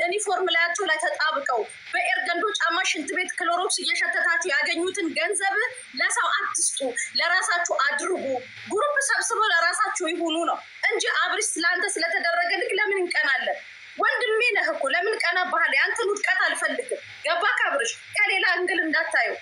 ዩኒፎርም ላያቸው ላይ ተጣብቀው በኤርገንዶ ጫማ ሽንት ቤት ክሎሮክስ እየሸተታችሁ ያገኙትን ገንዘብ ለሰው አትስጡ፣ ለራሳችሁ አድርጉ። Group ሰብስበው ለራሳችሁ ይሁኑ ነው እንጂ አብርሽ ስለአንተ ስለተደረገ ልክ ለምን እንቀናለን? ወንድሜ ነህ እኮ፣ ለምን ቀና ባህል? የአንተን ውድቀት አልፈልግም። ገባህ አብርሽ? ከሌላ angle እንዳታየው።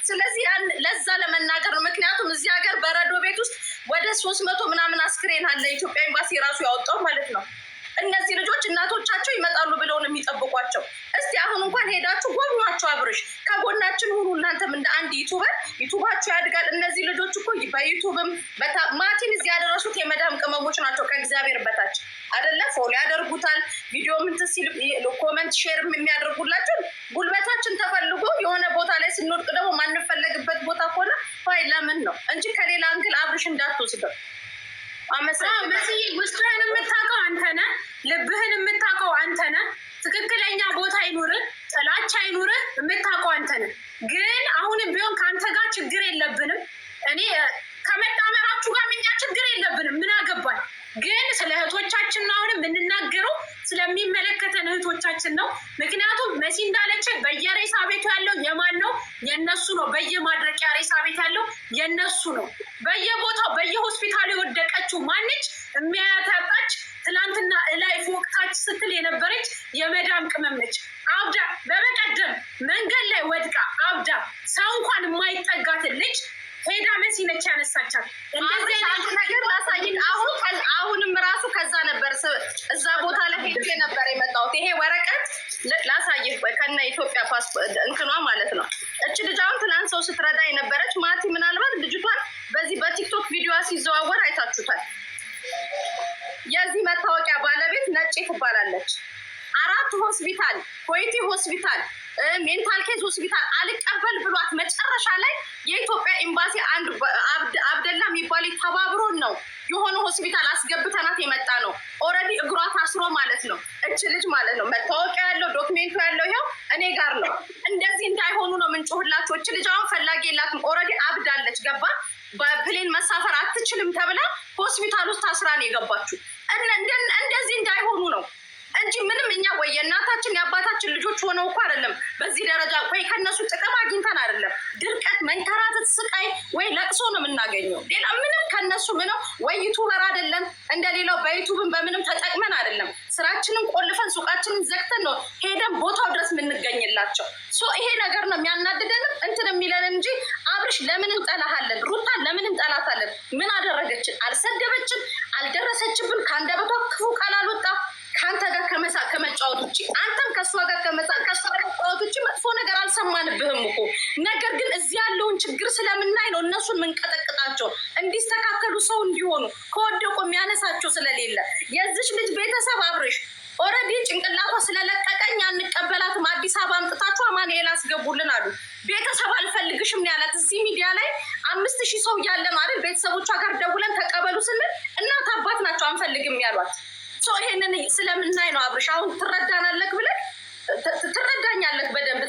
ስለዚህ ያን ለዛ ለመናገር ነው። ምክንያቱም እዚህ ሀገር በረዶ ቤት ውስጥ ወደ 300 ምናምን አስክሬን አለ፣ ኢትዮጵያ ኤምባሲ ራሱ ያወጣው ማለት ነው። እነዚህ ልጆች እናቶቻቸው ይመጣሉ ብለው ነው የሚጠብቋቸው። እስቲ አሁን እንኳን ሄዳችሁ ጎብኟቸው። አብርሽ፣ ከጎናችን ሁኑ። እናንተም እንደ አንድ YouTuber ዩቱባችሁ ያድጋል። እነዚህ ልጆች እኮ በዩቱብም ማቲን እዚህ ያደረሱት የመዳም ቅመሞች ናቸው ከእግዚአብሔር በታች አይደለ? Follow ያደርጉታል። ቪዲዮ ምንትን ሲል comment share የሚያደርጉላቸው፣ ጉልበታችን ተፈልጎ የሆነ ቦታ ላይ ስንወድቅ ደግሞ ማንፈለግበት ቦታ ከሆነ ይ ለምን ነው እንጂ ከሌላ angle አብርሽ እንዳትወስደው። አመሰግናለሁ። መስዬ፣ ውስጥህን የምታውቀው አንተ ነህ። ልብህን የምታውቀው አንተ ነህ። ትክክለኛ ቦታ አይኑርህ፣ ጥላቻ አይኑርህ፣ የምታውቀው አንተ ነህ። ግን አሁንም ቢሆን ከአንተ ጋር ችግር የለብንም። እኔ ከመጣመራችሁ ጋር እኛ ችግር የለብንም። ምን አገባል? ግን ስለ እህቶቻችን ነው አሁንም የምንናገረው፣ ስለሚመለከተን እህቶቻችን ነው። ምክንያቱም መሲ እንዳለች በየሬሳ ቤቱ ያለው የማን ነው? የነሱ ነው። በየማድረቂያ ሬሳ ቤት ያለው የነሱ ነው። በየቦታው በየሆስፒታሉ የወደቀችው ማነች? የሚያያት ያጣች፣ ትላንትና እላይ ፎቅ ታች ስትል የነበረች የመዳም ቅመም ነች። አብዳ በበቀደም መንገድ ላይ ወድቃ አብዳ ሰው እንኳን የማይጠጋትን ልጅ ሄዳ መሲ ነች ያነሳቻት። እንደዚህ አንድ ነገር ላሳይክ። አሁን አሁንም ራሱ ከዛ ነበር፣ እዛ ቦታ ላይ ሄጄ ነበር የመጣሁት። ይሄ ወረቀት ላሳይህ ከነ ኢትዮጵያ ፓስፖርት እንትኗ ማለት ነው። እች ልጅ አሁን ትናንት ሰው ስትረዳ የነበረች ማቲ፣ ምናልባት ልጅቷን በዚህ በቲክቶክ ቪዲዮ ሲዘዋወር አይታችሁታል። የዚህ መታወቂያ ባለቤት ነጭ ትባላለች። አራት ሆስፒታል፣ ኮይቲ ሆስፒታል፣ mental case ሆስፒታል አልቀበል ብሏት መጨረሻ ላይ የኢትዮጵያ ኤምባሲ አንድ አብደላ የሚባል ተባብሮን ነው የሆነ ሆስፒታል አስገብተናት የመጣ ነው። Already እግሯ ታስሮ ማለት ነው። እች ልጅ ማለት ነው፣ መታወቂያ ያለው document ኡ ያለው ይኸው እኔ ጋር ነው። እንደዚህ እንዳይሆኑ ነው ምንጮህላቸው። እች ልጅ አሁን ፈላጊ የላትም። Already አብዳለች። ገባ በ plane መሳፈር አትችልም ተብላ ሆስፒታል ውስጥ ታስራ ነው የገባችው። እንደዚህ እንዳይሆኑ ነው እንጂ ምንም እኛ ወይ የእናታችን የአባታችን ልጆች ሆነው እኮ አይደለም፣ በዚህ ደረጃ ወይ ከነሱ ጥቅም አግኝተን አይደለም። ድርቀት፣ መንከራተት፣ ስቃይ ወይ ለቅሶ ነው የምናገኘው። ሌላ ምንም ከነሱ ምንም ወይ YouTuber አይደለም፣ እንደሌላው በዩቱብን በምንም ተጠቅመን አይደለም። ስራችንን ቆልፈን ሱቃችንን ዘግተን ነው ሄደን ቦታው ድረስ የምንገኝላቸው። So ይሄ ነገር ነው የሚያናድደንም እንትን የሚለን እንጂ አብርሽ ለምን እንጠላሃለን? ሩታን ለምን እንጠላታለን? ምን አደረገችን? አልሰደበችን፣ አልደረሰችብን። ከአንደበቷ ክፉ ቃል አልወጣ ከአንተ ጋር ከመሳቅ ከመጫወት ውጭ፣ አንተም ከእሷ ጋር ከመሳቅ ከእሷ ከመጫወት ውጭ መጥፎ ነገር አልሰማንብህም እኮ። ነገር ግን እዚህ ያለውን ችግር ስለምናይ ነው እነሱን ምንቀጠቅጣቸው፣ እንዲስተካከሉ፣ ሰው እንዲሆኑ፣ ከወደቁ የሚያነሳቸው ስለሌለ። የዚች ልጅ ቤተሰብ አብርሽ already ጭንቅላቷ ስለለቀቀኝ አንቀበላትም፣ አዲስ አበባ አምጥታችሁ አማኑኤል አስገቡልን አሉ። ቤተሰብ አልፈልግሽም ነው ያላት። እዚህ ሚዲያ ላይ 5,000 ሰው እያለ ነው አይደል? ቤተሰቦቿ ጋር ደውለን ተቀበሉ ስንል እናት አባት ናቸው አንፈልግም ያሏት። So ይሄንን ስለምናይ ነው አብርሽ፣ አሁን ትረዳናለህ ብለህ ትረዳኛለህ በደንብ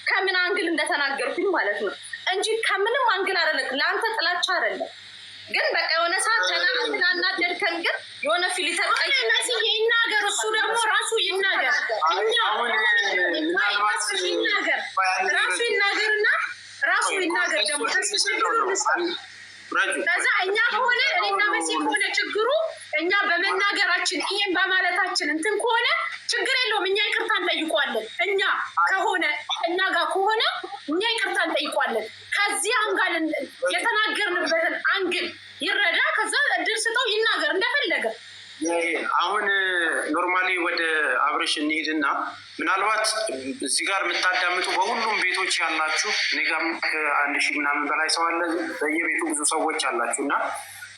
ከምን angle እንደተናገርኩኝ ማለት ነው እንጂ ከምንም angle አይደለም። ለአንተ ጥላቻ አይደለም። ግን በቃ የሆነ ሰዓት ተናናደድከን፣ ግን የሆነ filter ቀይ መስዬ ይናገር፣ እሱ ደግሞ ራሱ ይናገር፣ ይናገር፣ ራሱ ይናገርና ራሱ ይናገር ደግሞ። ከዛ እኛ ከሆነ፣ እኔና መሲ ከሆነ ችግሩ እኛ በመናገራችን ይሄን በማለታችን እንትን ከሆነ ችግር የለውም። እኛ ይቅርታ እንጠይቋለን። እኛ ከሆነ፣ እኛ ጋር ከሆነ እኛ ይቅርታ እንጠይቋለን። ከዚህ angle የተናገርንበትን angle ይረዳ። ከዛ እድል ስጠው ይናገር እንደፈለገ። አሁን normally ወደ አብርሽ እንሂድና ምናልባት እዚህ ጋር የምታዳምጡ በሁሉም ቤቶች ያላችሁ፣ እኔ ጋር ከ1,000 ምናምን በላይ ሰው አለ። በየቤቱ ብዙ ሰዎች አላችሁ እና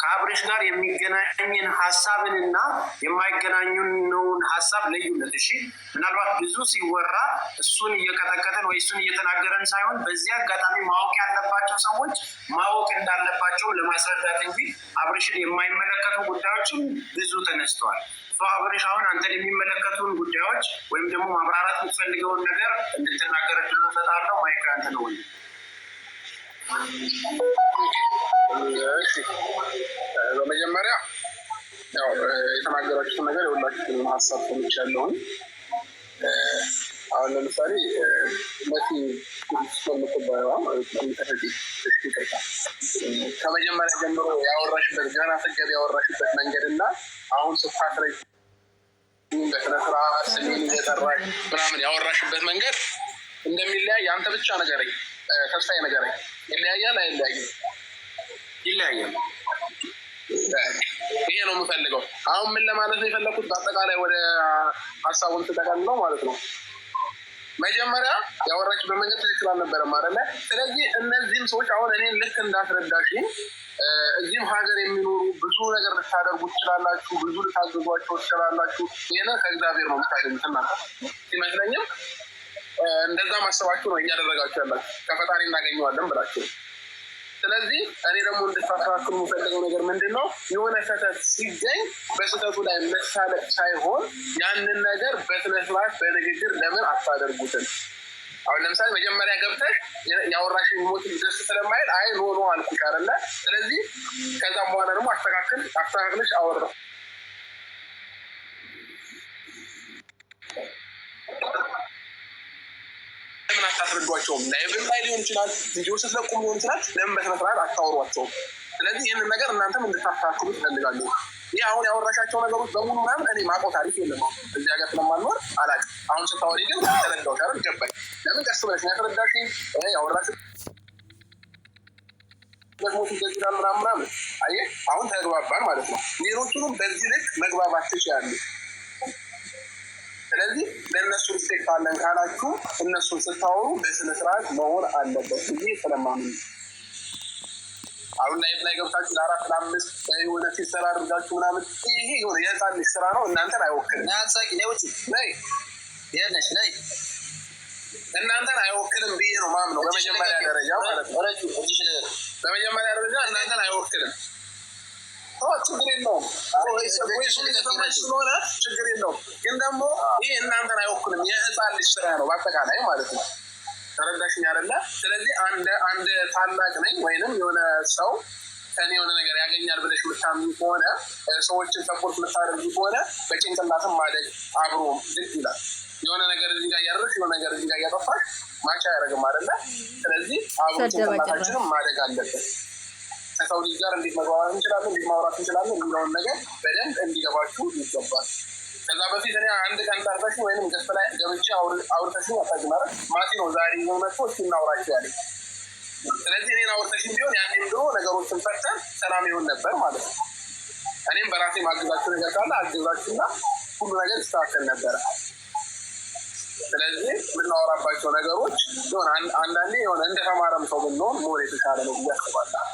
ከአብርሽ ጋር የሚገናኝን ሀሳብንና የማይገናኙንን ሀሳብ ለዩለት። እሺ፣ ምናልባት ብዙ ሲወራ እሱን እየቀጠቀጠን ወይ እሱን እየተናገረን ሳይሆን በዚህ አጋጣሚ ማወቅ ያለባቸው ሰዎች ማወቅ እንዳለባቸው ለማስረዳት እንጂ አብርሽን የማይመለከቱ ጉዳዮችም ብዙ ተነስተዋል። አብርሽ፣ አሁን አንተን የሚመለከቱን ጉዳዮች ወይም ደግሞ ማብራራት የምትፈልገውን ነገር እንድትናገር እድሉን እሰጥሃለሁ። Mic አንተ ነው። እሺ፣ በመጀመሪያ ያው የተናገራችሁትን ነገር የሁላችሁንም ሀሳብ ሰምቻለሁኝ። አሁን ለምሳሌ መሲ የምትባለዋ ማለት ነው፣ ይቅርታ፣ ከመጀመሪያ ጀምሮ ያወራሽበት፣ ገና ስትገቢ ያወራሽበት መንገድ እና አሁን ስታስረጅ በስነስርዓት ስሜን እየጠራሽ ምናምን ያወራሽበት መንገድ እንደሚለያይ አንተ ብቻ ንገረኝ፣ ተስፋዬ ንገረኝ። ይለያያል አይለያይም? ይለያያል። ይሄ ነው የምፈልገው። አሁን ምን ለማለት ነው የፈለኩት፣ በአጠቃላይ ወደ ሀሳቡን ስጠቀልለው ማለት ነው፣ መጀመሪያ ያወራችበት መንገድ ትክክል አልነበረም አይደለ? ስለዚህ እነዚህም ሰዎች አሁን እኔን ልክ እንዳስረዳሽኝ እዚህም ሀገር የሚኖሩ ብዙ ነገር ልታደርጉ ትችላላችሁ፣ ብዙ ልታግዟቸው ትችላላችሁ። ይህንን ከእግዚአብሔር ነው የምታገኙት እናንተ። ሲመስለኝም እንደዛ ማሰባችሁ ነው እያደረጋችሁ ያላችሁ፣ ከፈጣሪ እናገኘዋለን ብላችሁ። ስለዚህ እኔ ደግሞ እንድታስተካክሉ የምፈልገው ነገር ምንድን ነው? የሆነ ስህተት ሲገኝ በስህተቱ ላይ መሳለቅ ሳይሆን ያንን ነገር በስነስርዓት በንግግር ለምን አታደርጉትም? አሁን ለምሳሌ መጀመሪያ ገብተሽ ያወራሽኝ motive ደስ ስለማይል አይ no no አልኩሽ አይደለ? ስለዚህ ከዛም በኋላ ደግሞ አስተካክልሽ አወራ። ለምን አታስረዷቸውም? Live ም ላይ ሊሆን ይችላል፣ ቪዲዮ ስትለቁም ሊሆን ይችላል። ለምን በስነስርዓት አታወሯቸውም? ስለዚህ ይህንን ነገር እናንተም እንድታስተካክሉ ትፈልጋለሁ። ይህ አሁን ያወራሻቸው ነገሮች በሙሉ ምናምን እኔ ማውቀው ታሪክ የለም። አሁን እዚህ ሀገር ስለማልኖር አላውቅም። አሁን ስታወሪ ግን ተረዳሁሽ አይደል? ገባኝ። ለምን ቀስ ብለሽ ነው ያስረዳሽኝ። ያወራሽ ደግሞ እንደዚህ ይላል ምናምን ምናምን። አየህ፣ አሁን ተግባባን ማለት ነው። ሌሎቹንም በዚህ ልክ መግባባት ትችያለሽ። ስለዚህ ለእነሱ respect አለን ካላችሁ እነሱን ስታወሩ በስነ ስርዓት መሆን አለበት ብዬ ስለማምን ነው። አሁን live ላይ ገብታችሁ ለአራት ለአምስት የሆነ ሲሰራ አድርጋችሁ ምናምን ይሄ የሆነ የህፃን ልጅ ስራ ነው። እናንተን አይወክልም። ነይ፣ እናንተን አይወክልም ብዬ ነው ማምነው። በመጀመሪያ ደረጃ ማለት ነው። በመጀመሪያ ደረጃ እናንተን አይወክልም። ችግር የለውም፣ ስለሆነ ችግር የለውም። ግን ደግሞ ይህ እናንተን አይወክልም። የህፃን ልጅ ስራ ነው በአጠቃላይ ማለት ነው። ተረዳሽኝ አይደለ? ስለዚህ አንድ ታላቅ ነኝ ወይንም የሆነ ሰው ከኔ የሆነ ነገር ያገኛል ብለሽ የምታምኚ ከሆነ፣ ሰዎችን support የምታደርጊ ከሆነ በጭንቅላትም ማደግ አብሮ ግድ ይላል። የሆነ ነገር እዚህ ጋር እያደረግሽ የሆነ ነገር እዚህ ጋር እያጠፋሽ match አያደርግም አይደለ? ስለዚህ አብሮ ጭንቅላታችንም ማደግ አለበት። ከሰው ልጅ ጋር እንዴት መግባባት እንችላለን፣ እንዴት ማውራት እንችላለን የሚለውን ነገር በደንብ እንዲገባችሁ ይገባል። ከዛ በፊት እኔ አንድ ቀን ጠርተሽኝ ወይም guest ላይ ገብቼ አውርተሽኝ አታውቂም አይደል? ማቲ ነው ዛሬ ይዞ መጥቶ እስኪ እናውራቸው ያለኝ። ስለዚህ እኔን አውርተሽኝ ቢሆን ያኔም ድሮ ነገሮችን ፈተን ሰላም ይሆን ነበር ማለት ነው። እኔም በራሴ ማግዛችሁ ነገር ካለ አግዛችሁና ሁሉ ነገር ይስተካከል ነበረ። ስለዚህ የምናወራባቸው ነገሮች የሆነ አንዳንዴ የሆነ እንደተማረም ሰው ብንሆን more የተሻለ ነው ብዬ አስባለሁ።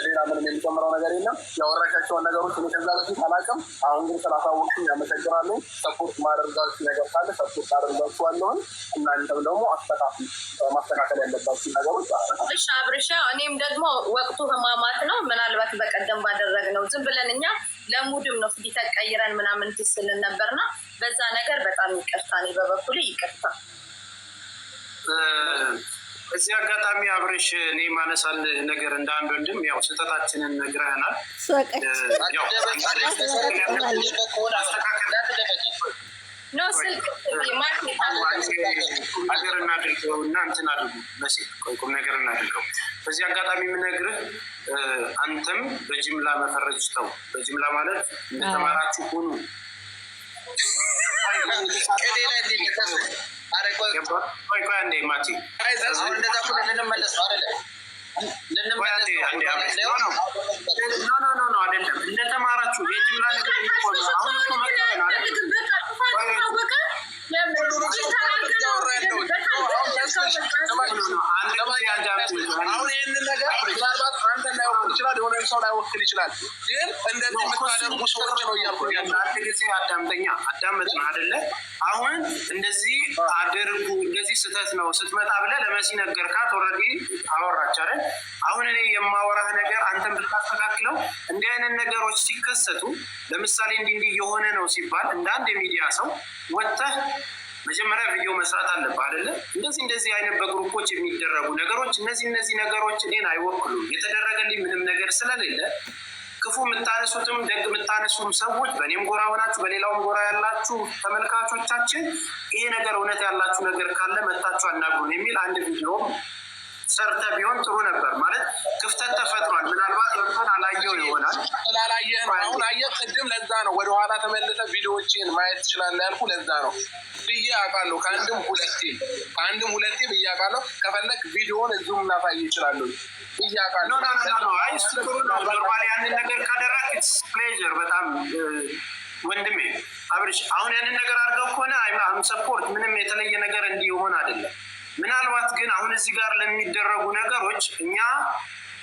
ሌላ ምንም የሚጨምረው ነገር የለም። ያወራሻቸውን ነገሮች እኔ ከዛ በፊት አላውቅም። አሁን ግን ስላሳወቅሽኝ አመሰግናለሁ። Support ማደርጋችሁ ነገር ካለ support አደርጋችኋለሁኝ። እናንተም ደግሞ አስተካክሉ፣ ማስተካከል ያለባችሁ ነገሮች አስተካክሉ። እሺ አብርሻ፣ እኔም ደግሞ ወቅቱ ህማማት ነው። ምናልባት በቀደም ባደረግነው ዝም ብለን እኛ ለ mood ም ነው ፊት ተቀይረን ምናምን ስልን ነበርና በዛ ነገር በጣም ይቅርታ፣ እኔ በበኩሌ ይቅርታ። በዚህ አጋጣሚ አብርሽ፣ እኔ ማነሳልህ ነገር እንደ አንድ ወንድም ያው ስህተታችንን ነግረህናል። ያው ማስተካከል No ስልክ ቁም ነገር እናድርገው እና እንትን አድርጉ መሲ፣ ቆይ ቁም ነገር እናድርገው። በዚህ አጋጣሚ የምነግርህ አንተም በጅምላ መፈረጅ ተው። በጅምላ ማለት እንደተማራችሁ ሁኑ። ቆይ ቆይ አንዴ ማቲ፣ no no no አይደለም፣ እንደተማራችሁ የጅምላ ነገር አሁን እኮ መጥተናል። ታወቀ። አሁን ይህንን ነገር ምናልባት አንተን ላይወክል ይችላል፣ የሆነ ሰው ላይወክል ይችላል። ግን እንደዚህ የምታደርጉ ሰዎች ነው እያልኩ ያለው። አንድ ጊዜ አዳምጠኛ፣ አዳመጥን አይደለ? አሁን እንደዚህ አድርጉ፣ እንደዚህ ስህተት ነው ስትመጣ ብለህ ለመሲ ነገርካት። Already አወራች አይደል? አሁን እኔ የማወራህ ነገር አንተን ብታስተካክለው እንዲህ አይነት ነገሮች ሲከሰቱ፣ ለምሳሌ እንዲህ እንዲህ የሆነ ነው ሲባል እንደ አንድ የሚዲያ ሰው ወጥተህ መጀመሪያ ቪዲዮ መስራት አለብህ አይደለ? እንደዚህ እንደዚህ አይነት በ group ኦች የሚደረጉ ነገሮች እነዚህ እነዚህ ነገሮች እኔን አይወክሉም። የተደረገልኝ ምንም ነገር ስለሌለ ክፉ የምታነሱትም ደግ የምታነሱም ሰዎች በእኔም ጎራ ሆናችሁ በሌላውም ጎራ ያላችሁ ተመልካቾቻችን ይሄ ነገር እውነት ያላችሁ ነገር ካለ መታችሁ አናግሩን የሚል አንድ ቪዲዮ ሰርተ ቢሆን ጥሩ ነበር። ማለት ክፍተት ተፈጥሯል። ምናልባት እንትን አላየው ይሆናል። ስላላየህ ነው። አሁን አየህ፣ ቅድም ለዛ ነው ወደኋላ ተመልሰህ ቪዲዮዎችን ማየት ትችላለህ ያልኩህ ለዛ ነው ብዬ አውቃለሁ። ከአንድም ሁለቴ ብዬ አውቃለሁ። ከፈለግ ቪዲዮውን እዚሁም ላሳይ ይችላለሁ ብዬ አውቃለሁ። No, no, no, no። አይ፣ እሱ ጥሩ ነው። Normally ያንን ነገር ካደረግ pleasure በጣም ወንድሜ አብርሽ፣ አሁን ያንን ነገር አድርገው ከሆነ I'm support፣ ምንም የተለየ ነገር እንዲሆን አይደለም። ምናልባት ግን አሁን እዚህ ጋር ለሚደረጉ ነገሮች እኛ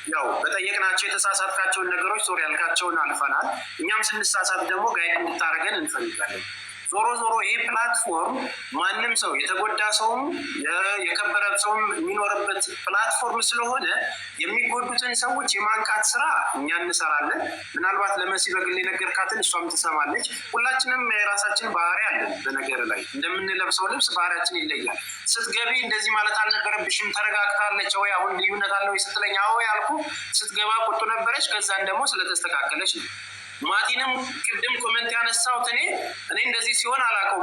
ያው በጠየቅናቸው የተሳሳትካቸውን ነገሮች sorry ያልካቸውን አልፈናል። እኛም ስንሳሳት ደግሞ guide እንድታደርገን እንፈልጋለን። ዞሮ ዞሮ ይህ platform ማንም ሰው፣ የተጎዳ ሰውም የከበረ ሰውም የሚኖርበት platform ስለሆነ የሚጎዱትን ሰዎች የማንቃት ስራ እኛ እንሰራለን። ምናልባት ለመሲ በግል የነገርካትን እሷም ትሰማለች። ሁላችንም የራሳችን ባህሪ አለን። በነገር ላይ እንደምንለብሰው ልብስ ባህሪያችን ይለያል። ስትገቢ እንደዚህ ማለት አልነበረብሽም፣ ተረጋግታለች ወይ፣ አሁን ልዩነት አለ ወይ ስትለኝ አዎ ያልኩ ስትገባ ቁጡ ነበረች። ከዛን ደግሞ ስለተስተካከለች ነው። ማቲንም ቅድም comment ያነሳሁት እኔ እንደዚህ ሲሆን አላውቀውም።